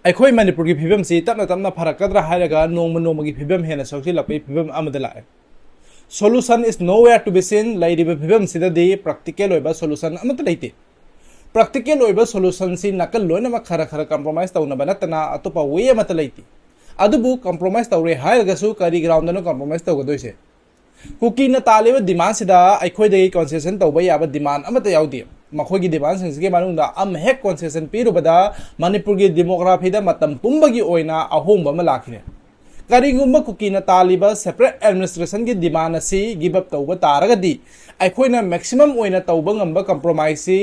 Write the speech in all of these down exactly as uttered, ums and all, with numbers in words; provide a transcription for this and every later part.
ꯑꯩꯈꯣꯏ ꯃꯅꯤꯄꯨꯔꯒꯤ ꯐꯤꯕꯝꯁꯤ ꯇꯞꯅ ꯇꯞꯅ ꯐꯔꯛꯀꯗ꯭ꯔꯥ ꯍꯥꯏꯔꯒ ꯅꯣꯡꯃ ꯅꯣꯡꯃꯒꯤ ꯐꯤꯕꯝ ꯍꯦꯟꯅ ꯁꯣꯛꯆꯤꯜꯂꯛꯄꯒꯤ ꯐꯤꯕꯝ ꯑꯃꯗ ꯂꯥꯛꯑꯦ꯫ Solution is nowhere to be seen꯫ ꯂꯩꯔꯤꯕ ꯐꯤꯕꯝꯁꯤꯗꯗꯤ practical ꯑꯣꯏꯕ solution ꯑꯃꯠꯇ ꯂꯩꯇꯦ꯫ Practical ꯑꯣꯏꯕ solution ꯁꯤ ꯅꯥꯀꯜ ꯂꯣꯏꯅꯃꯛ ꯈꯔ ꯈꯔ compromise ꯇꯧꯅꯕ ꯅꯠꯇꯅ ꯑꯇꯣꯞꯄ way ꯑꯃꯠꯇ ꯂꯩꯇꯦ꯫ ꯑꯗꯨꯕꯨ compromise ꯇꯧꯔꯦ ꯍꯥꯏꯔꯒꯁꯨ ꯀꯔꯤ ground ꯗꯅꯣ compromise ꯇꯧꯒꯗꯣꯏꯁꯦ? ꯀꯨꯀꯤꯅ ꯇꯥꯜꯂꯤꯕ demand ꯁꯤꯗ ꯑꯩꯈꯣꯏꯗꯒꯤ concession ꯇꯧꯕ ꯌꯥꯕ demand ꯑꯃꯠꯇ ꯌꯥꯎꯗꯦ꯫ ꯃꯈꯣꯏꯒꯤ demand ꯁꯤꯡꯁꯤꯒꯤ ꯃꯅꯨꯡꯗ ꯑꯃ ꯍꯦꯛ concession ꯄꯤꯔꯨꯕꯗ ꯃꯅꯤꯄꯨꯔꯒꯤ demography ꯗ ꯃꯇꯝ ꯄꯨꯝꯕꯒꯤ ꯑꯣꯏꯅ ꯑꯍꯣꯡꯕ ꯑꯃ ꯂꯥꯛꯈꯤꯅꯤ꯫ ꯀꯔꯤꯒꯨꯝꯕ ꯀꯨꯀꯤꯅ ꯇꯥꯜꯂꯤꯕ separate administration ꯒꯤ demand ꯑꯁꯤ give up ꯇꯧꯕ ꯇꯥꯔꯒꯗꯤ, ꯑꯩꯈꯣꯏꯅ maximum ꯑꯣꯏꯅ ꯇꯧꯕ ꯉꯝꯕ compromise ꯁꯤ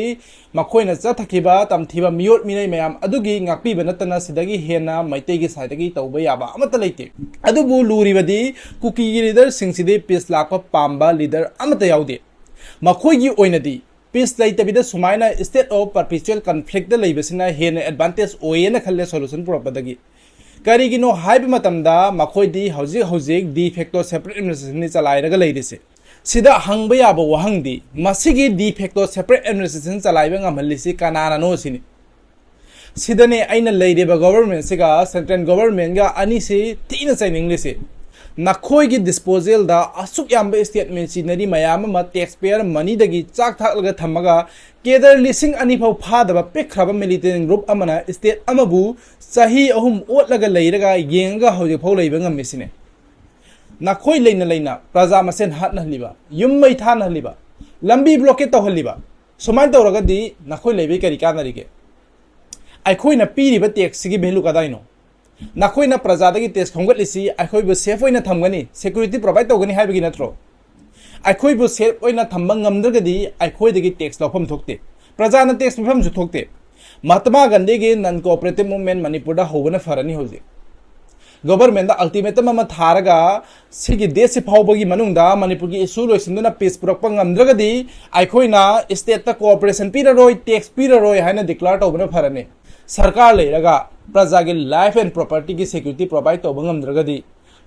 ꯃꯈꯣꯏꯅ ꯆꯠꯊꯈꯤꯕ ꯇꯝꯊꯤꯕ ꯃꯤꯑꯣꯠ ꯃꯤꯅꯩ ꯃꯌꯥꯝ ꯑꯗꯨꯒꯤ ꯉꯥꯛꯄꯤꯕ ꯅꯠꯇꯅ ꯁꯤꯗꯒꯤ ꯍꯦꯟꯅ ꯃꯩꯇꯩꯒꯤ side ꯇꯒꯤ ꯇꯧꯕ ꯌꯥꯕ ꯑꯃꯠꯇ ꯂꯩꯇꯦ꯫ ꯑꯗꯨꯕꯨ ꯂꯨꯔꯤꯕꯗꯤ ꯀꯨꯀꯤꯒꯤ leader ꯁꯤꯡꯁꯤꯗꯤ peace ꯂꯥꯛꯄ ꯄꯥꯝꯕ leader ꯑꯃꯠꯇ ꯌꯥꯎꯗꯦ꯫ ꯃꯈꯣꯏꯒꯤ ꯑꯣꯏꯅꯗꯤ peace ꯂꯩꯇꯕꯤꯗ ꯁꯨꯃꯥꯏꯅ state of perpetual conflict ꯇ ꯂꯩꯕꯁꯤꯅ ꯍꯦꯟꯅ advantage ꯑꯣꯏꯌꯦꯅ ꯈꯜꯂꯦ solution ꯄꯨꯔꯛꯄꯗꯒꯤ꯫ ꯀꯔꯤꯒꯤꯅꯣ ꯍꯥꯏꯕ ꯃꯇꯝꯗ ꯃꯈꯣꯏꯗꯤ ꯍꯧꯖꯤꯛ ꯍꯧꯖꯤꯛ de facto separate administration ꯅꯤ ꯆꯂꯥꯏꯔꯒ ꯂꯩꯔꯤꯁꯦ꯫ ꯁꯤꯗ ꯍꯪꯕ ꯌꯥꯕ ꯋꯥꯍꯪꯗꯤ, ꯃꯁꯤꯒꯤ de facto separate administration ꯆꯂꯥꯏꯕ ꯉꯝꯍꯜꯂꯤꯁꯤ ꯀꯅꯥꯅꯅꯣ ꯁꯤꯅꯤ꯫ ꯁꯤꯗꯅꯦ ꯑꯩꯅ ꯂꯩꯔꯤꯕ government ꯁꯤꯒ central government ꯒ ꯑꯅꯤꯁꯤ ꯊꯤꯅ ꯆꯩꯅꯤꯡꯂꯤꯁꯤ꯫ ꯅꯈꯣꯏꯒꯤ disposal ꯗ ꯑꯁꯨꯛ ꯌꯥꯝꯕ state machinery ꯃꯌꯥꯝ ꯑꯃ taxpayer money ꯗꯒꯤ ꯆꯥꯛ ꯊꯥꯛꯂꯒ ꯊꯝꯃꯒ, cadre ꯂꯤꯁꯤꯡ ꯑꯅꯤ ꯐꯥꯎ ꯐꯥꯗꯕ ꯄꯤꯛꯈ꯭ꯔꯕ militant group ꯑꯃꯅ state ꯑꯃꯕꯨ ꯆꯍꯤ ꯑꯍꯨꯝ ꯑꯣꯠꯂꯒ ꯂꯩꯔꯒ ꯌꯦꯡꯉꯒ ꯍꯧꯖꯤꯛꯐꯥꯎ ꯂꯩꯕ ꯉꯝꯃꯤꯁꯤꯅꯦ꯫ ꯅꯈꯣꯏ ꯂꯩꯅ ꯂꯩꯅ ꯄ꯭ꯔꯖꯥ ꯃꯁꯦꯟ ꯍꯥꯠꯅꯍꯜꯂꯤꯕ, ꯌꯨꯝ ꯃꯩ ꯊꯥꯅꯍꯜꯂꯤꯕ, ꯂꯝꯕꯤ blockade ꯇꯧꯍꯜꯂꯤꯕ, ꯁꯨꯃꯥꯏꯅ ꯇꯧꯔꯒꯗꯤ ꯅꯈꯣꯏ ꯂꯩꯕꯩ ꯀꯔꯤ ꯀꯥꯟꯅꯔꯤꯒꯦ? ꯑꯩꯈꯣꯏꯅ ꯄꯤꯔꯤꯕ tax ꯁꯤꯒꯤ value ꯀꯗꯥꯏꯅꯣ? ꯅꯈꯣꯏꯅ ꯄ꯭ꯔꯖꯥꯗꯒꯤ tax ꯈꯣꯝꯒꯠꯂꯤꯁꯤ ꯑꯩꯈꯣꯏꯕꯨ safe ꯑꯣꯏꯅ ꯊꯝꯒꯅꯤ, security provide ꯇꯧꯒꯅꯤ ꯍꯥꯏꯕꯒꯤ ꯅꯠꯇ꯭ꯔꯣ? ꯑꯩꯈꯣꯏꯕꯨ safe ꯑꯣꯏꯅ ꯊꯝꯕ ꯉꯝꯗ꯭ꯔꯒꯗꯤ ꯑꯩꯈꯣꯏꯗꯒꯤ tax ꯂꯧꯐꯝ ꯊꯣꯛꯇꯦ, ꯄ꯭ꯔꯖꯥꯅ tax ꯄꯤꯐꯝꯁꯨ ꯊꯣꯛꯇꯦ꯫ ꯃꯍꯥꯇꯃꯥ ꯒꯥꯟꯙꯤꯒꯤ non cooperative movement ꯃꯅꯤꯄꯨꯔꯗ ꯍꯧꯕꯅ ꯐꯔꯅꯤ꯫ ꯍꯧꯖꯤꯛ government ꯗ ultimatum ꯑꯃ ꯊꯥꯔꯒ ꯁꯤꯒꯤ date ꯁꯤ ꯐꯥꯎꯕꯒꯤ ꯃꯅꯨꯡꯗ ꯃꯅꯤꯄꯨꯔꯒꯤ issue ꯂꯣꯏꯁꯤꯟꯗꯨꯅ peace ꯄꯨꯔꯛꯄ ꯉꯝꯗ꯭ꯔꯒꯗꯤ ꯑꯩꯈꯣꯏꯅ state ꯇ cooperation ꯄꯤꯔꯔꯣꯏ, tax ꯄꯤꯔꯔꯣꯏ ꯍꯥꯏꯅ declare ꯇꯧꯕꯅ ꯐꯔꯅꯤ꯫ ꯁꯔꯀꯥꯔ ꯂꯩꯔꯒ ꯄ꯭ꯔꯖꯥꯒꯤ life and property ꯒꯤ security provide ꯇꯧꯕ ꯉꯝꯗ꯭ꯔꯒꯗꯤ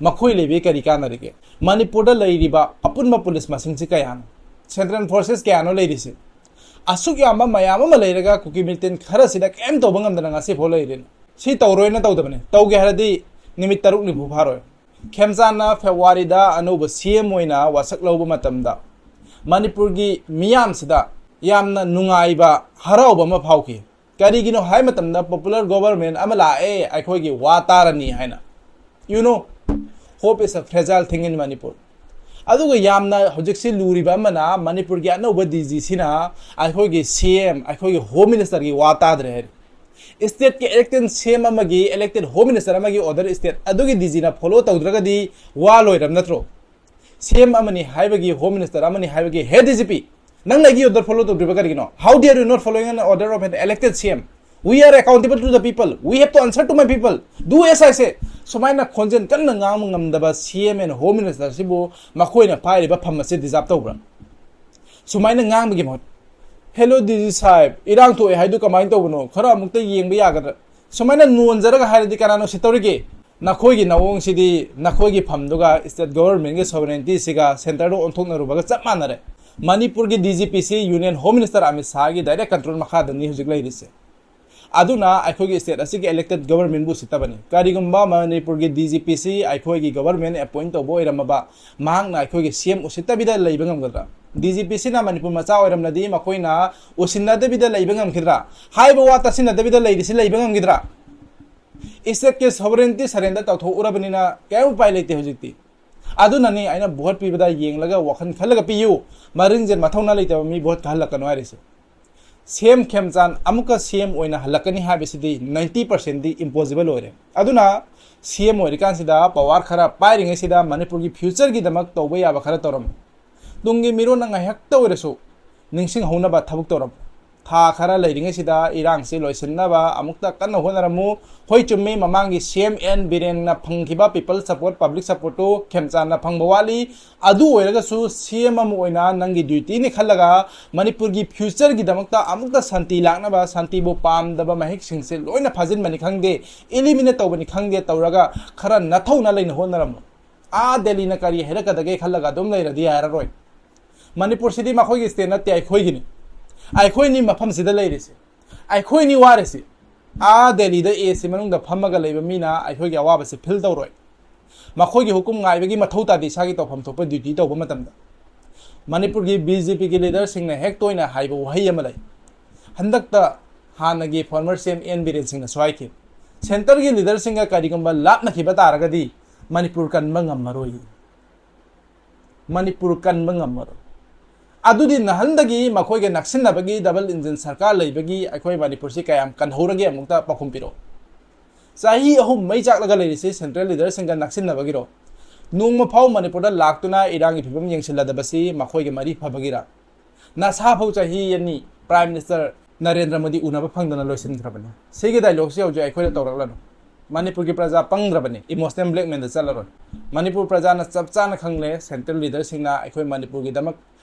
ꯃꯈꯣꯏ ꯂꯩꯕꯩ ꯀꯔꯤ ꯀꯥꯟꯅꯔꯤꯒꯦ? ꯃꯅꯤꯄꯨꯔꯗ ꯂꯩꯔꯤꯕ ꯑꯄꯨꯟꯕ police ꯃꯁꯤꯡꯁꯤ ꯀꯌꯥꯅꯣ? Central forces ꯀꯌꯥꯅꯣ ꯂꯩꯔꯤꯁꯦ? ꯑꯁꯨꯛ ꯌꯥꯝꯕ ꯃꯌꯥꯝ ꯑꯃ ꯂꯩꯔꯒ ꯀꯨꯀꯤ militant ꯈꯔꯁꯤꯗ ꯀꯔꯤꯝ ꯇꯧꯕ ꯉꯝꯗꯅ ꯉꯁꯤꯐꯥꯎ ꯂꯩꯔꯤꯅꯣ? ꯁꯤ ꯇꯧꯔꯣꯏꯅ ꯇꯧꯗꯕꯅꯤ꯫ ꯇꯧꯒꯦ ꯍꯥꯏꯔꯗꯤ ꯅꯨꯃꯤꯠ ꯇꯔꯨꯛ ꯅꯤꯐꯨ ꯐꯥꯔꯣꯏ꯫ ꯈꯦꯝꯆꯥꯟꯅ ꯐꯦꯕꯋꯥꯔꯤꯗ ꯑꯅꯧꯕ ꯁꯤ ꯑꯦꯝ ꯑꯣꯏꯅ ꯋꯥꯁꯛ ꯂꯧꯕ ꯃꯇꯝꯗ ꯃꯅꯤꯄꯨꯔꯒꯤ ꯃꯤꯌꯥꯝꯁꯤꯗ ꯌꯥꯝꯅ ꯅꯨꯡꯉꯥꯏꯕ, ꯍꯔꯥꯎꯕ ꯑꯃ ꯐꯥꯎꯈꯤ꯫ ꯀꯔꯤꯒꯤꯅꯣ ꯍꯥꯏ ꯃꯇꯝꯗ, popular government ꯑꯃ ꯂꯥꯛꯑꯦ, ꯑꯩꯈꯣꯏꯒꯤ ꯋꯥ ꯇꯥꯔꯅꯤ ꯍꯥꯏꯅ꯫ You know, hope is a fragile thing in Manipur. ꯑꯗꯨꯒ ꯌꯥꯝꯅ ꯍꯧꯖꯤꯛꯁꯤ ꯂꯨꯔꯤꯕ ꯑꯃꯅ, ꯃꯅꯤꯄꯨꯔꯒꯤ ꯑꯅꯧꯕ ꯗꯤ ꯖꯤ ꯁꯤꯅ ꯑꯩꯈꯣꯏꯒꯤ ꯁꯤ ꯑꯦꯝ, ꯑꯩꯈꯣꯏꯒꯤ ꯍꯣꯝ ꯃꯤꯅꯤꯁꯇꯔꯒꯤ ꯋꯥ ꯇꯥꯗ꯭ꯔꯦ ꯍꯥꯏꯔꯤ꯫ ꯁ꯭ꯇꯦꯠꯀꯤ ꯏꯂꯦꯛꯇꯦꯗ ꯁꯤ ꯑꯦꯝ ꯑꯃꯒꯤ, ꯏꯂꯦꯛꯇꯦꯗ ꯍꯣꯝ ꯃꯤꯅꯤꯁꯇꯔ ꯑꯃꯒꯤ ꯑꯣꯔꯗꯔ ꯁ꯭ꯇꯦꯠ ꯑꯗꯨꯒꯤ ꯗꯤ ꯖꯤꯅ ꯐꯣꯂꯣ ꯇꯧꯗ꯭ꯔꯒꯗꯤ ꯋꯥ ꯂꯣꯏꯔꯕ ꯅꯠꯇ꯭ꯔꯣ? ꯁꯤ ꯑꯦꯝ ꯑꯃꯅꯤ ꯍꯥꯏꯕꯒꯤ, ꯍꯣꯝ ꯃꯤꯅꯤꯁꯇꯔ ꯑꯃꯅꯤ ꯍꯥꯏꯕꯒꯤ, "ꯍꯦ ꯗꯤ ꯖꯤ ꯄꯤ, ꯅꯪꯅ ꯑꯩꯒꯤ ꯑꯣꯔꯗꯔ ꯐꯣꯂꯣ ꯇꯧꯗ꯭ꯔꯤꯕ ꯀꯔꯤꯒꯤꯅꯣ? How dare you not following an order of an elected C M? We are accountable to the people. We have to answer to my people. Do as I say." ꯁꯨꯃꯥꯏꯅ ꯈꯣꯟꯖꯦꯜ ꯀꯟꯅ ꯉꯥꯡꯕ ꯉꯝꯗꯕ ꯁꯤ M and home ꯃꯤꯅꯤꯁꯇꯔꯁꯤꯕꯨ ꯃꯈꯣꯏꯅ ꯄꯥꯏꯔꯤꯕ ꯐꯝ ꯑꯁꯤ ꯗꯤꯖꯥꯔꯕ ꯇꯧꯕ꯭ꯔꯥ? ꯁꯨꯃꯥꯏꯅ ꯉꯥꯡꯕꯒꯤ ꯃꯍꯨꯠ, "ꯍꯦꯂꯣ ꯗꯤ ꯖꯤ ꯁꯥꯍꯦꯕ, ꯏꯔꯥꯡ ꯊꯣꯛꯑꯦ ꯍꯥꯏꯗꯨ ꯀꯃꯥꯏꯅ ꯇꯧꯕꯅꯣ? ꯈꯔ ꯑꯃꯨꯛꯇ ꯌꯦꯡꯕ ꯌꯥꯒꯗ꯭ꯔꯥ?" ꯁꯨꯃꯥꯏꯅ ꯅꯣꯟꯖꯔꯒ ꯍꯥꯏꯔꯗꯤ ꯀꯅꯥꯅ ꯎꯁꯤꯠꯇꯧꯔꯤꯒꯦ? ꯅꯈꯣꯏꯒꯤ ꯅꯑꯣꯡꯁꯤꯗꯤ ꯅꯈꯣꯏꯒꯤ ꯐꯝꯗꯨꯒ ꯁ꯭ꯇꯦꯠ ꯒꯣꯚꯔꯟꯃꯦꯟꯠꯀꯤ ꯁꯣꯚꯔꯦꯟꯇꯤꯁꯤꯒ ꯁꯦꯟꯇꯔꯗ ꯑꯣꯟꯊꯣꯛꯅꯔꯨꯕꯒ ꯆꯞ ꯃꯥꯟꯅꯔꯦ꯫ ꯃꯅꯤꯄꯨꯔꯒꯤ ꯗꯤ ꯖꯤ ꯄꯤꯁꯤ ꯌꯨꯅꯤꯌꯟ ꯍꯣꯝ ꯃꯤꯅꯤꯁꯇꯔ ꯑꯃꯤꯠ ꯁꯥꯍꯒꯤ ꯗꯥꯏꯔꯦꯛ ꯀꯟꯇ꯭ꯔꯣꯜ ꯃꯈꯥꯗꯅꯤ ꯍꯧꯖꯤꯛ ꯂꯩꯔꯤꯁꯦ꯫ ꯑꯗꯨꯅ ꯑꯩꯈꯣꯏꯒꯤ ꯁ꯭ꯇꯦꯠ ꯑꯁꯤꯒꯤ ꯏꯂꯦꯛꯇꯦꯗ ꯒꯣꯚꯔꯟꯃꯦꯟꯠꯕꯨ ꯎꯁꯤꯠꯇꯕꯅꯤ꯫ ꯀꯔꯤꯒꯨꯝꯕ ꯃꯅꯤꯄꯨꯔꯒꯤ ꯗꯤ ꯖꯤ ꯄꯤꯁꯤ ꯑꯩꯈꯣꯏꯒꯤ ꯒꯣꯚꯔꯟꯃꯦꯟꯠꯅ ꯑꯦꯄꯣꯏꯟꯠ ꯇꯧꯕ ꯑꯣꯏꯔꯝꯃꯕ ꯃꯍꯥꯛꯅ ꯑꯩꯈꯣꯏꯒꯤ ꯁꯤ ꯑꯦꯝ ꯎꯁꯤꯠꯇꯕꯤꯗ ꯂꯩꯕ ꯉꯝꯒꯗ꯭ꯔꯥ? ꯗꯤ ꯖꯤ ꯄꯤꯁꯤꯅ ꯃꯅꯤꯄꯨꯔ ꯃꯆꯥ ꯑꯣꯏꯔꯝꯂꯗꯤ ꯃꯈꯣꯏꯅ ꯎꯁꯤꯟꯅꯗꯕꯤꯗ ꯂꯩꯕ ꯉꯝꯈꯤꯗ꯭ꯔꯥ? ꯍꯥꯏꯕ ꯋꯥ ꯇꯥꯁꯤꯟꯅꯗꯕꯤꯗ ꯂꯩꯔꯤꯁꯤ ꯂꯩꯕ ꯉꯝꯈꯤꯗ꯭ꯔꯥ? ꯁ꯭ꯇꯦꯠꯀꯤ ꯁꯣꯚꯔꯦꯟꯇꯤ ꯁꯔꯦꯟꯗꯔ ꯇꯧꯊꯣꯛꯎꯔꯕꯅꯤꯅ ꯀꯔꯤꯝ ꯎꯄꯥꯏ ꯂꯩꯇꯦ ꯍꯧꯖꯤꯛꯇꯤ꯫ ꯑꯗꯨꯅꯅꯤ ꯑꯩꯅ ꯚꯣꯠ ꯄꯤꯕꯗ ꯌꯦꯡꯂꯒ ꯋꯥꯈꯜ ꯈꯜꯂꯒ ꯄꯤꯌꯨ꯫ ꯃꯔꯤꯡꯖꯦꯜ ꯃꯊꯧꯅꯥ ꯂꯩꯇꯕ ꯃꯤ ꯚꯣꯠ ꯀꯥꯍꯜꯂꯛꯀꯅꯨ ꯍꯥꯏꯔꯤꯁꯦ꯫ ꯁꯤ ꯑꯦꯝ ꯈꯦꯝꯆꯥꯟ ꯑꯃꯨꯛꯀ ꯁꯤ ꯑꯦꯝ ꯑꯣꯏꯅ ꯍꯜꯂꯛꯀꯅꯤ ꯍꯥꯏꯕꯁꯤꯗꯤ ꯅꯥꯏꯟꯇꯤ ꯄꯥꯔꯁꯦꯟꯠꯗꯤ ꯏꯝꯄꯣꯁꯤꯕꯜ ꯑꯣꯏꯔꯦ꯫ ꯑꯗꯨꯅ ꯁꯤ ꯑꯦꯝ ꯑꯣꯏꯔꯤꯀꯥꯟꯁꯤꯗ, ꯄꯋꯥꯔ ꯈꯔ ꯄꯥꯏꯔꯤꯉꯩꯁꯤꯗ ꯃꯅꯤꯄꯨꯔꯒꯤ ꯐ꯭ꯌꯨꯆꯔꯒꯤꯗꯃꯛ ꯇꯧꯕ ꯌꯥꯕ ꯈꯔ ꯇꯧꯔꯝꯃꯨ꯫ ꯇꯨꯡꯒꯤ ꯃꯤꯔꯣꯟꯅ ꯉꯥꯏꯍꯥꯛꯇ ꯑꯣꯏꯔꯁꯨ ꯅꯤꯡꯁꯤꯡꯍꯧꯅꯕ ꯊꯕꯛ ꯇꯧꯔꯝꯃꯨ꯫ ꯊꯥ ꯈꯔ ꯂꯩꯔꯤꯉꯩꯁꯤꯗ ꯏꯔꯥꯡꯁꯤ ꯂꯣꯏꯁꯤꯟꯅꯕ ꯑꯃꯨꯛꯇ ꯀꯟꯅ ꯍꯣꯠꯅꯔꯝꯃꯨ꯫ ꯍꯣꯏ, ꯆꯨꯝꯃꯤ, ꯃꯃꯥꯡꯒꯤ ꯁꯤ ꯑꯦꯝ ꯑꯦꯟ ꯕꯤꯔꯦꯟꯅ ꯐꯪꯈꯤꯕ ꯄꯤꯄꯜ ꯁꯄꯣꯔꯠ, ꯄꯕ꯭ꯂꯤꯛ ꯁꯄꯣꯔꯠꯇꯨ ꯈꯦꯝꯆꯥꯟꯅ ꯐꯪꯕ ꯋꯥꯠꯂꯤ꯫ ꯑꯗꯨ ꯑꯣꯏꯔꯒꯁꯨ ꯁꯤ ꯑꯦꯝ ꯑꯃ ꯑꯣꯏꯅ ꯅꯪꯒꯤ ꯗ꯭ꯌꯨꯇꯤꯅꯤ ꯈꯜꯂꯒ ꯃꯅꯤꯄꯨꯔꯒꯤ ꯐ꯭ꯌꯨꯆꯔꯒꯤꯗꯃꯛꯇ ꯑꯃꯨꯛꯇ ꯁꯥꯟꯇꯤ ꯂꯥꯛꯅꯕ, ꯁꯥꯟꯇꯤꯕꯨ ꯄꯥꯝꯗꯕ ꯃꯍꯤꯛꯁꯤꯡꯁꯦ ꯂꯣꯏꯅ ꯐꯥꯖꯤꯟꯕꯅꯤ ꯈꯪꯗꯦ, ꯏꯂꯤꯃꯤꯅꯦꯠ ꯇꯧꯕꯅꯤ ꯈꯪꯗꯦ, ꯇꯧꯔꯒ ꯈꯔ ꯅꯊꯧꯅ ꯂꯩꯅ ꯍꯣꯠꯅꯔꯝꯃꯨ꯫ ꯑꯥ ꯗꯦꯜꯂꯤꯅ ꯀꯔꯤ ꯍꯥꯏꯔꯛꯀꯗꯒꯦ ꯈꯜꯂꯒ ꯑꯗꯨꯝ ꯂꯩꯔꯗꯤ ꯌꯥꯔꯔꯣꯏ꯫ ꯃꯅꯤꯄꯨꯔꯁꯤꯗꯤ ꯃꯈꯣꯏꯒꯤ ꯁ꯭ꯇꯦꯠ ꯅꯠꯇꯦ, ꯑꯩꯈꯣꯏꯒꯤꯅꯤ꯫ ꯑꯩꯈꯣꯏꯅꯤ ꯃꯐꯝꯁꯤꯗ ꯂꯩꯔꯤꯁꯤ, ꯑꯩꯈꯣꯏꯅꯤ ꯋꯥꯔꯤꯁꯤ꯫ ꯑꯥ ꯗꯦꯜꯂꯤꯗ ꯑꯦ ꯁꯤ ꯃꯅꯨꯡꯗ ꯐꯝꯃꯒ ꯂꯩꯕ ꯃꯤꯅ ꯑꯩꯈꯣꯏꯒꯤ ꯑꯋꯥꯕꯁꯤ ꯐꯤꯜ ꯇꯧꯔꯣꯏ꯫ ꯃꯈꯣꯏꯒꯤ ꯍꯨꯀꯨꯝ ꯉꯥꯏꯕꯒꯤ ꯃꯊꯧ ꯇꯥꯗꯦ, ꯏꯁꯥꯒꯤ ꯇꯧꯐꯝ ꯊꯣꯛꯄ ꯗ꯭ꯌꯨꯇꯤ ꯇꯧꯕ ꯃꯇꯝꯗ꯫ ꯃꯅꯤꯄꯨꯔꯒꯤ ꯕꯤ ꯖꯦ ꯄꯤꯒꯤ ꯂꯤꯗꯔꯁꯤꯡꯅ ꯍꯦꯛ ꯇꯣꯏꯅ ꯍꯥꯏꯕ ꯋꯥꯍꯩ ꯑꯃ ꯂꯩ꯫ ꯍꯟꯗꯛꯇ ꯍꯥꯟꯅꯒꯤ ꯐꯣꯔꯃꯔ ꯁꯤ ꯑꯦꯝ ꯑꯦꯟ ꯕꯤꯔꯦꯟ ꯁꯤꯡꯅꯁꯨ ꯍꯥꯏꯈꯤ, ꯁꯦꯟꯇꯔꯒꯤ ꯂꯤꯗꯔꯁꯤꯡꯒ ꯀꯔꯤꯒꯨꯝꯕ ꯂꯥꯞꯅꯈꯤꯕ ꯇꯥꯔꯒꯗꯤ ꯃꯅꯤꯄꯨꯔ ꯀꯟꯕ ꯉꯝꯃꯔꯣꯏ꯫ ꯃꯅꯤꯄꯨꯔ ꯀꯟꯕ ꯉꯝꯃꯔꯣꯏ꯫ ꯑꯗꯨꯗꯤ ꯅꯍꯥꯟꯗꯒꯤ ꯃꯈꯣꯏꯒ ꯅꯛꯁꯤꯟꯅꯕꯒꯤ ꯗꯕꯜ ꯏꯟꯖꯤꯟ ꯁꯔꯀꯥꯔ ꯂꯩꯕꯒꯤ ꯑꯩꯈꯣꯏ ꯃꯅꯤꯄꯨꯔꯁꯤ ꯀꯌꯥꯝ ꯀꯟꯍꯧꯔꯒꯦ ꯑꯃꯨꯛꯇ ꯄꯥꯎꯈꯨꯝ ꯄꯤꯔꯛꯑꯣ꯫ ꯆꯍꯤ ꯑꯍꯨꯝ ꯃꯩ ꯆꯥꯛꯂꯒ ꯂꯩꯔꯤꯁꯤ ꯁꯦꯟꯇ꯭ꯔꯦꯜ ꯂꯤꯗꯔꯁꯤꯡꯒ ꯅꯛꯁꯤꯟꯅꯕꯒꯤꯔꯣ? ꯅꯣꯡꯃ ꯐꯥꯎ ꯃꯅꯤꯄꯨꯔꯗ ꯂꯥꯛꯇꯨꯅ ꯏꯔꯥꯡꯒꯤ ꯐꯤꯕꯝ ꯌꯦꯡꯁꯤꯜꯂꯗꯕꯁꯤ ꯃꯈꯣꯏꯒꯤ ꯃꯔꯤ ꯐꯕꯒꯤꯔ? ꯅꯁꯥ ꯐꯥꯎ ꯆꯍꯤ ꯑꯅꯤ ꯄ꯭ꯔꯥꯏꯝ ꯃꯤꯅꯤꯁꯇꯔ ꯅꯔꯦꯟꯗ꯭ꯔ ꯃꯣꯗꯤ ꯎꯅꯕ ꯐꯪꯗꯅ ꯂꯣꯏꯁꯤꯟꯈ꯭ꯔꯕꯅꯤ꯫ ꯁꯤꯒꯤ ꯗꯥꯏꯂꯣꯒꯁꯤ ꯍꯧꯖꯤꯛ ꯑꯩꯈꯣꯏꯗ ꯇꯧꯔꯛꯂꯅꯨ꯫ ꯃꯅꯤꯄꯨꯔꯒꯤ ꯄ꯭ꯔꯖꯥ ꯄꯪꯗ꯭ꯔꯕꯅꯤ, ꯏꯃꯣꯁꯅꯦꯜ ꯕ꯭ꯂꯦꯛꯃꯦꯜꯗ ꯆꯠꯂꯔꯣꯏ꯫ ꯃꯅꯤꯄꯨꯔ ꯄ꯭ꯔꯖꯥꯅ ꯆꯞ ꯆꯥꯅ ꯈꯪꯂꯦ ꯁꯦꯟꯇ꯭ꯔꯦꯜ ꯂꯤꯗꯔꯁꯤꯡꯅ ꯑꯩꯈꯣꯏ ꯃꯅꯤꯄꯨꯔꯒꯤꯗꯃꯛ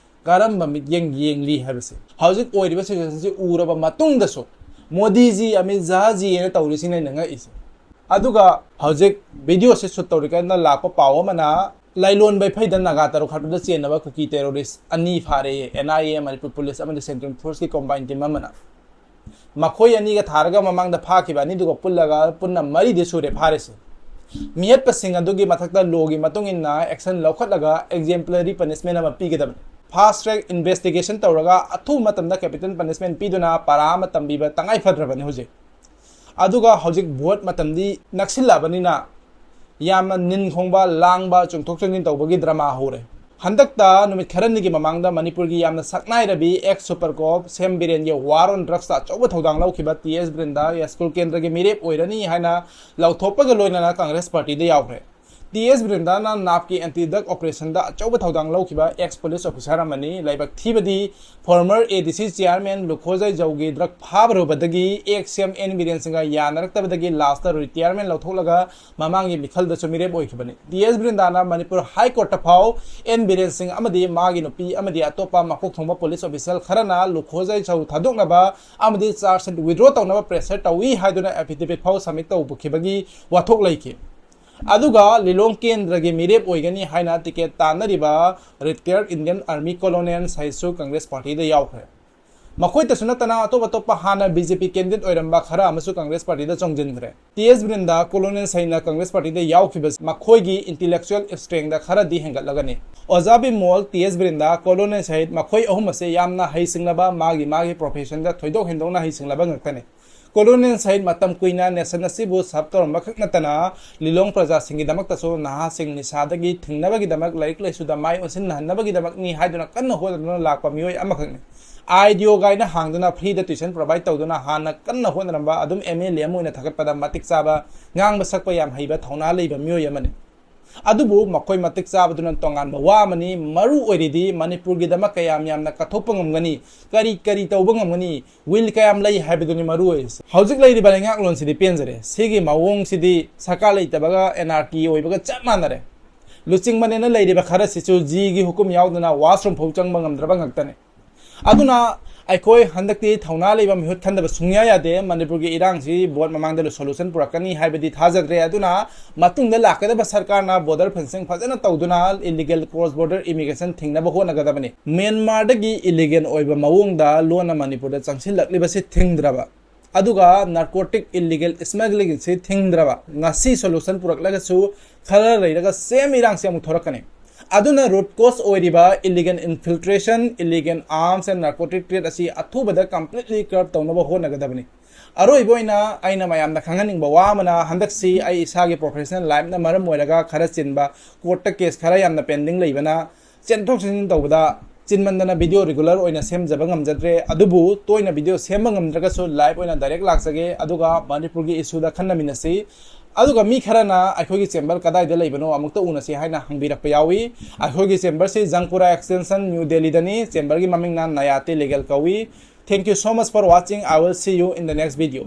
ꯀꯔꯝꯕ ꯃꯤꯠꯌꯦꯡ ꯌꯦꯡꯂꯤ ꯍꯥꯏꯕꯁꯤ꯫ ꯍꯧꯖꯤꯛ ꯑꯣꯏꯔꯤꯕ ꯁꯤꯆꯨꯋꯦꯁꯟꯁꯤ ꯎꯔꯕ ꯃꯇꯨꯡꯗꯁꯨ ꯃꯣꯗꯤꯖꯤ, ꯑꯃꯤꯠ ꯁꯍꯥꯖꯤ ꯍꯥꯏꯅ ꯇꯧꯔꯤꯁꯤꯅ ꯑꯩꯅ ꯉꯛꯏꯁꯦ꯫ ꯑꯗꯨꯒ ꯍꯧꯖꯤꯛ ꯚꯤꯗꯤꯑꯣꯁꯤ ꯁꯨꯠ ꯇꯧꯔꯤꯀꯥꯟꯗ ꯂꯥꯛꯄ ꯄꯥꯎ ꯑꯃꯅ ꯂꯥꯏꯂꯣꯟ ꯕꯩꯐꯩꯗ ꯅꯥꯒꯥ ꯇꯔꯨꯛ ꯍꯥꯠꯄꯗ ꯆꯦꯟꯅꯕ ꯀꯨꯀꯤ ꯇꯦꯔꯣꯔꯤꯁ ꯑꯅꯤ ꯐꯥꯔꯦ, N I A, Manipur police ꯑꯃꯗꯤ ꯁꯦꯟꯇ꯭ꯔꯦꯜ ꯐꯣꯔꯁꯀꯤ ꯀꯣꯝꯕꯥꯏꯟ ꯇꯤꯝ ꯑꯃꯅ꯫ ꯃꯈꯣꯏ ꯑꯅꯤꯒ ꯊꯥꯔꯒ ꯃꯃꯥꯡꯗ ꯐꯥꯈꯤꯕ ꯑꯅꯤꯗꯨꯒ ꯄꯨꯜꯂꯒ ꯄꯨꯟꯅ ꯃꯔꯤꯗꯤ ꯁꯨꯔꯦ ꯐꯥꯔꯤꯁꯦ꯫ ꯃꯤꯌꯦꯠꯄꯁꯤꯡ ꯑꯗꯨꯒꯤ ꯃꯊꯛꯇ ꯂꯣꯒꯤ ꯃꯇꯨꯡ ꯏꯟꯅ ꯑꯦꯛꯁꯟ ꯂꯧꯈꯠꯂꯒ ꯑꯦꯛꯖꯦꯝꯄ꯭ꯂꯔꯤ ꯄꯅꯤꯁꯃꯦꯟ ꯑꯃ ꯄꯤꯒꯗꯕꯅꯤ꯫ ꯐꯥꯁ ꯇ꯭ꯔꯦꯛ ꯏꯟꯚꯦꯁꯇꯤꯒꯦꯁꯟ ꯇꯧꯔꯒ ꯑꯊꯨꯕ ꯃꯇꯝꯗ ꯀꯦꯄꯤꯇꯦꯜ ꯄꯅꯤꯁꯃꯦꯟ ꯄꯤꯗꯨꯅ ꯄꯔꯥ ꯑꯃ ꯇꯝꯕꯤꯕ ꯇꯉꯥꯏ ꯐꯗ꯭ꯔꯕꯅꯤ ꯍꯧꯖꯤꯛ꯫ ꯑꯗꯨꯒ ꯍꯧꯖꯤꯛ ꯚꯣꯠ ꯃꯇꯝꯗꯤ ꯅꯛꯁꯤꯜꯂꯛꯑꯕꯅꯤꯅ ꯌꯥꯝꯅ ꯅꯤꯟ ꯈꯣꯡꯕ, ꯂꯥꯡꯕ, ꯆꯣꯡꯊꯣꯛ ꯆꯣꯡꯁꯤꯟ ꯇꯧꯕꯒꯤ ꯗ꯭ꯔꯃꯥ ꯍꯧꯔꯦ꯫ ꯍꯟꯗꯛꯇ ꯅꯨꯃꯤꯠ ꯈꯔꯅꯤꯒꯤ ꯃꯃꯥꯡꯗ ꯃꯅꯤꯄꯨꯔꯒꯤ ꯌꯥꯝꯅ ꯁꯛꯅꯥꯏꯔꯕꯤ ꯑꯦꯛꯁ ꯁꯨꯄꯔ ꯀꯣꯞ ꯁꯦꯝ ꯕꯤꯔꯦꯟꯒꯤ ꯋꯥꯔ ꯑꯣꯟ ꯗ꯭ꯔꯛꯁꯇ ꯑꯆꯧꯕ ꯊꯧꯗꯥꯡ ꯂꯧꯈꯤꯕ ꯇꯤ ꯑꯦꯁ ꯕ꯭ꯔꯤꯟꯗꯥ ꯌꯥꯏꯁ꯭ꯀꯨꯜ ꯀꯦꯟꯗ꯭ꯔꯒꯤ ꯃꯤꯔꯦꯞ ꯑꯣꯏꯔꯅꯤ ꯍꯥꯏꯅ ꯂꯥꯎꯊꯣꯛꯄꯒ ꯂꯣꯏꯅꯅ ꯀꯪꯒ꯭ꯔꯦꯁ ꯄꯥꯔꯇꯤꯗ ꯌꯥꯎꯈ꯭ꯔꯦ꯫ ꯇꯤ ꯑꯦꯁ ꯕ꯭ꯔꯤꯟꯗꯥꯅ ꯅꯥꯞꯀꯤ ꯑꯦꯟꯇꯤ ꯗ꯭ꯔꯛ ꯑꯣꯄꯔꯦꯁꯟꯗ ꯑꯆꯧꯕ ꯊꯧꯗꯥꯡ ꯂꯧꯈꯤꯕ ꯑꯦꯛꯁ ꯄꯨꯂꯤꯁ ꯑꯣꯐꯤꯁꯔ ꯑꯃꯅꯤ꯫ ꯂꯥꯏꯕꯛ ꯊꯤꯕꯗꯤ ꯐꯣꯔꯃꯔ ꯑꯦ ꯗꯤ ꯁꯤ ꯆꯤꯌꯥꯔꯃꯦꯟ ꯂꯨꯈꯣꯖꯥꯏ ꯖꯧꯒꯤ ꯗ꯭ꯔꯛ ꯐꯥꯕꯔꯨꯕꯗꯒꯤ ꯑꯦꯛꯁ ꯁꯤ ꯑꯦꯝ ꯑꯦꯟ ꯕꯤꯔꯦꯟ ꯁꯤꯡꯒ ꯌꯥꯅꯔꯛꯇꯕꯗꯒꯤ ꯂꯥꯁꯇ ꯔꯤꯇꯤꯌꯥꯔꯃꯦꯟ ꯂꯧꯊꯣꯛꯂꯒ ꯃꯃꯥꯡꯒꯤ ꯃꯤꯈꯜꯗꯁꯨ ꯃꯤꯔꯦꯞ ꯑꯣꯏꯈꯤꯕꯅꯤ꯫ ꯇꯤ ꯑꯦꯁ ꯕ꯭ꯔꯤꯟꯗꯥꯅ ꯃꯅꯤꯄꯨꯔ ꯍꯥꯏ ꯀꯣꯔꯠꯇ ꯐꯥꯎ ꯑꯦꯟ ꯕꯤꯔꯦꯟ ꯁꯤꯡ ꯑꯃꯗꯤ ꯃꯥꯒꯤ ꯅꯨꯄꯤ ꯑꯃꯗꯤ ꯑꯇꯣꯞꯄ ꯃꯀꯣꯛ ꯊꯣꯡꯕ ꯄꯨꯂꯤꯁ ꯑꯣꯐꯤꯁꯔ ꯈꯔꯅ ꯂꯨꯈꯣꯖꯥꯏ ꯖꯧ ꯊꯥꯗꯣꯛꯅꯕ ꯑꯃꯗꯤ ꯆꯥꯔꯖ ꯁꯤꯠ ꯋꯤꯗ꯭ꯔꯣ ꯇꯧꯅꯕ ꯄ꯭ꯔꯦꯁꯔ ꯇꯧꯏ ꯍꯥꯏꯗꯨꯅ ꯑꯦꯐꯤꯗꯦꯕꯤꯠ ꯐꯥꯎ ꯁꯕꯃꯤꯠ ꯇꯧꯕꯈꯤꯕꯒꯤ ꯋꯥꯊꯣꯛ ꯂꯩꯈꯤ꯫ ꯑꯗꯨꯒ ꯂꯤꯂꯣꯡ ꯀꯦꯟꯗ꯭ꯔꯒꯤ ꯃꯤꯔꯦꯞ ꯑꯣꯏꯒꯅꯤ ꯍꯥꯏꯅ ticket ꯇꯥꯟꯅꯔꯤꯕ ꯔꯤꯇꯤꯌꯔ Indian army colonel ꯁꯥꯏꯁꯨ Congress ꯄꯥꯔꯇꯤꯗ ꯌꯥꯎꯈ꯭ꯔꯦ꯫ ꯃꯈꯣꯏꯇꯁꯨ ꯅꯠꯇꯅ ꯑꯇꯣꯞ ꯑꯇꯣꯞꯄ ꯍꯥꯟꯅ B J P candidate ꯑꯣꯏꯔꯝꯕ ꯈꯔ ꯑꯃꯁꯨ Congress partyꯗ ꯆꯣꯡꯁꯤꯟꯈ꯭ꯔꯦ꯫ T S ꯕꯤꯔꯦꯟꯗ, colonel ꯁꯍꯤꯗꯅ Congress partyꯗ ꯌꯥꯎꯈꯤꯕꯁꯤ ꯃꯈꯣꯏꯒꯤ intellectual strengthꯗ ꯈꯔꯗꯤ ꯍꯦꯟꯒꯠꯂꯒꯅꯤ꯫ ꯑꯣꯖꯥ ꯕꯤꯃꯣꯜ, T S ꯕꯤꯔꯦꯟꯗ, ꯀꯣꯂꯣꯅꯦꯜ ꯁꯍꯤꯗ, ꯃꯈꯣꯏ ꯑꯍꯨꯝ ꯑꯁꯦ ꯌꯥꯝꯅ ꯍꯩꯁꯤꯡꯂꯕ, ꯃꯥꯒꯤ ꯃꯥꯒꯤ professionꯗ ꯊꯣꯏꯗꯣꯛ ꯍꯦꯟꯗꯣꯛꯅ ꯍꯩꯁꯤꯡꯂꯕ ꯉꯥꯛꯇꯅꯤ꯫ ꯀꯣꯂꯣꯅꯦꯜ ꯁꯍꯤꯗ ꯃꯇꯝ ꯀꯨꯏꯅ nation ꯑꯁꯤꯕꯨ serve ꯇꯧꯔꯝꯕ ꯈꯛ ꯅꯠꯇꯅ, ꯂꯤꯂꯣꯡ ꯄ꯭ꯔꯖꯥꯁꯤꯡꯒꯤꯗꯃꯛꯇꯁꯨ ꯅꯍꯥꯁꯤꯡ ꯅꯤꯁꯥꯗꯒꯤ ꯊꯤꯡꯅꯕꯒꯤꯗꯃꯛ, ꯂꯥꯏꯔꯤꯛ ꯂꯥꯏꯁꯨꯗ ꯃꯥꯏ ꯑꯣꯟꯁꯤꯟꯅꯍꯟꯅꯕꯒꯤꯗꯃꯛꯅꯤ ꯍꯥꯏꯗꯨꯅ ꯀꯟꯅ ꯍꯣꯠꯅꯗꯨꯅ ꯂꯥꯛꯄ ꯃꯤꯑꯣꯏ ꯑꯃꯈꯛꯅꯤ꯫ ꯑꯥꯏ ꯗꯤ ꯑꯣ ꯒꯥꯏꯅ ꯍꯥꯡꯗꯨꯅ freeꯗ tuition provide ꯇꯧꯗꯨꯅ ꯍꯥꯟꯅ ꯀꯟꯅ ꯍꯣꯠꯅꯔꯝꯕ, ꯑꯗꯨꯝ M L A ꯑꯃ ꯑꯣꯏꯅ ꯊꯥꯒꯠꯄꯗ ꯃꯇꯤꯛ ꯆꯥꯕ, ꯉꯥꯡꯕ ꯁꯛꯄ ꯌꯥꯝ ꯍꯩꯕ, ꯊꯧꯅꯥ ꯂꯩꯕ ꯃꯤꯑꯣꯏ ꯑꯃꯅꯤ꯫ ꯑꯗꯨꯕꯨ ꯃꯈꯣꯏ ꯃꯇꯤꯛ ꯆꯥꯕꯗꯨꯅ ꯇꯣꯉꯥꯟꯕ ꯋꯥ ꯑꯃꯅꯤ꯫ ꯃꯔꯨ ꯑꯣꯏꯔꯤꯗꯤ ꯃꯅꯤꯄꯨꯔꯒꯤꯗꯃꯛ ꯀꯌꯥꯝ ꯌꯥꯝꯅ ꯀꯠꯊꯣꯛꯄ ꯉꯝꯒꯅꯤ, ꯀꯔꯤ ꯀꯔꯤ ꯇꯧꯕ ꯉꯝꯒꯅꯤ, will ꯀꯌꯥꯝ ꯂꯩ ꯍꯥꯏꯕꯗꯨꯅꯤ ꯃꯔꯨ ꯑꯣꯏꯔꯤꯁꯦ꯫ ꯍꯧꯖꯤꯛ ꯂꯩꯔꯤꯕ ꯂꯩꯉꯥꯛꯂꯣꯟꯁꯤꯗꯤ ꯄꯦꯟꯖꯔꯦ꯫ ꯁꯤꯒꯤ ꯃꯑꯣꯡꯁꯤꯗꯤ ꯁꯔꯀꯥꯔ ꯂꯩꯇꯕꯒ anarchy ꯑꯣꯏꯕꯒ ꯆꯞ ꯃꯥꯟꯅꯔꯦ꯫ ꯂꯨꯆꯤꯡꯕꯅꯦꯅ ꯂꯩꯔꯤꯕ ꯈꯔꯁꯤꯁꯨ ꯖꯤꯒꯤ ꯍꯨꯀꯨꯝ ꯌꯥꯎꯗꯅ washroom ꯐꯥꯎ ꯆꯪꯕ ꯉꯝꯗ꯭ꯔꯕ ꯉꯥꯛꯇꯅꯤ꯫ ꯑꯗꯨꯅ ꯑꯩꯈꯣꯏ ꯍꯟꯗꯛꯇꯤ ꯊꯧꯅꯥ ꯂꯩꯕ ꯃꯤꯍꯨꯠ ꯈꯟꯗꯕ ꯁꯨꯡꯌꯥ ꯌꯥꯗꯦ꯫ ꯃꯅꯤꯄꯨꯔꯒꯤ ꯏꯔꯥꯡꯁꯤ vote ꯃꯃꯥꯡꯗ solution ꯄꯨꯔꯛꯀꯅꯤ ꯍꯥꯏꯕꯗꯤ ꯊꯥꯖꯗ꯭ꯔꯦ꯫ ꯑꯗꯨꯅ ꯃꯇꯨꯡꯗ ꯂꯥꯛꯀꯗꯕ ꯁꯔꯀꯥꯔꯅ border fencing ꯐꯖꯅ ꯇꯧꯗꯨꯅ, illegal cross border immigration ꯊꯤꯡꯅꯕ ꯍꯣꯠꯅꯒꯗꯕꯅꯤ꯫ ꯃ꯭ꯌꯥꯟꯃꯥꯔꯗꯒꯤ illegal ꯑꯣꯏꯕ ꯃꯑꯣꯡꯗ ꯂꯣꯟꯅ ꯃꯅꯤꯄꯨꯔꯗ ꯆꯪꯁꯤꯜꯂꯛꯂꯤꯕꯁꯤ ꯊꯤꯡꯗ꯭ꯔꯕ, ꯑꯗꯨꯒ narcotic illegal smuggling ꯁꯤ ꯊꯤꯡꯗ꯭ꯔꯕ, ꯉꯁꯤ solution ꯄꯨꯔꯛꯂꯒꯁꯨ ꯈꯔ ꯂꯩꯔꯒ same ꯏꯔꯥꯡꯁꯤ ꯑꯃꯨꯛ ꯊꯣꯔꯛꯀꯅꯤ꯫ ꯑꯗꯨꯅ root cause ꯑꯣꯏꯔꯤꯕ illegal infiltration, illegal arms and narcotic trade ꯑꯁꯤ ꯑꯊꯨꯕꯗ completely curb ꯇꯧꯅꯕ ꯍꯣꯠꯅꯒꯗꯕꯅꯤ꯫ ꯑꯔꯣꯏꯕ ꯑꯣꯏꯅ ꯑꯩꯅ ꯃꯌꯥꯝꯗ ꯈꯪꯍꯟꯅꯤꯡꯕ ꯋꯥ ꯑꯃꯅ, ꯍꯟꯗꯛꯁꯤ ꯑꯩ ꯏꯁꯥꯒꯤ professional lifeꯅ ꯃꯔꯝ ꯑꯣꯏꯔꯒ ꯈꯔ ꯆꯤꯟꯕ, courtꯇ case ꯈꯔ ꯌꯥꯝꯅ pending ꯂꯩꯕꯅ, ꯆꯦꯟꯊꯣꯛ ꯆꯦꯟꯁꯤꯟ ꯇꯧꯕꯗ ꯆꯤꯟꯃꯟꯗꯅ video regular ꯑꯣꯏꯅ ꯁꯦꯝꯖꯕ ꯉꯝꯖꯗ꯭ꯔꯦ꯫ ꯑꯗꯨꯕꯨ ꯇꯣꯏꯅ video ꯁꯦꯝꯕ ꯉꯝꯗ꯭ꯔꯒꯁꯨ live ꯑꯣꯏꯅ direct ꯂꯥꯛꯆꯒꯦ, ꯑꯗꯨꯒ ꯃꯅꯤꯄꯨꯔꯒꯤ issueꯗ ꯈꯟꯅꯃꯤꯟꯅꯁꯤ꯫ ꯑꯗꯨꯒ ꯃꯤ ꯈꯔꯅ ꯑꯩꯈꯣꯏꯒꯤ chamber ꯀꯗꯥꯏꯗ ꯂꯩꯕꯅꯣ ꯑꯃꯨꯛꯇ ꯎꯅꯁꯤ ꯍꯥꯏꯅ ꯍꯪꯕꯤꯔꯛꯄ ꯌꯥꯎꯏ꯫ ꯑꯩꯈꯣꯏꯒꯤ chamberꯁꯤ ꯖꯪꯄꯨꯔꯥ extension, New Delhiꯗꯅꯤ꯫ Chamberꯒꯤ ꯃꯃꯤꯡꯅ Nayate Legal ꯀꯧꯏ꯫ Thank you so much for watching. I will see you in the next video.